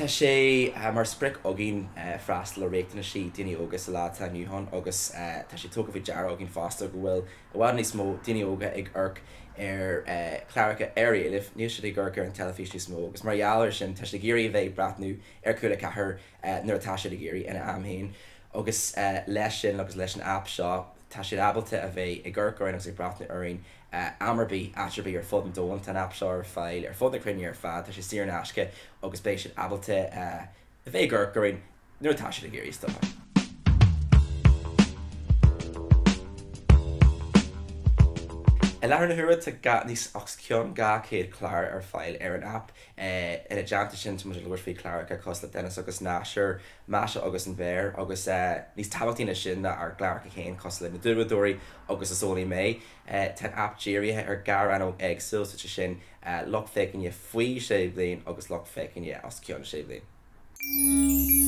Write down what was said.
Tá sé mar sprioc againn freastal ar riachtanaisí daoine óga sa lá atá inniu ann agus tá sé tugtha faoi deara againn fosta go bhfuil i bhfad níos mó daoine óga ag amharc ar chláracha ar éileamh, níl siad ag amharc ar an teilifís níos mó agus mar gheall air sin tá siad ag iarraidh a bheith ag breathnú ar Cúla 4 nuair atá siad ag iarraidh ina am féin agus leis sin agus leis an aip seo tá siad ábalta a bheith ag amharc orainn agus ag breathnú orainn am ar bith, áit ar bith ar fud an domhain. Tá an aip seo ar fáil ar fud na cruinne ar fad, tá sé saor in aisce agus beidh siad ábalta a bheith ag amharc orainn nuair atá siad ag iarraidh, is dócha. I láthair na huaire tá níos os cionn 200 clár ar fáil ar an aip. Ina dteannta sin tá muid ag labhairt faoi chláracha cosúil le Dennis agus Gnasher, Masha agus an Bhéar agus níos tábhachtaí ná sin ná ár gcláracha féin cosúil le Na Dúnmharfóirí agus Is Eolaí Mé. Tá an aip dírithe ar 2 rannóg éagsúil, is é sin lucht féachana faoi 6 bhliain agus lucht féachana os cionn 6 bhliain.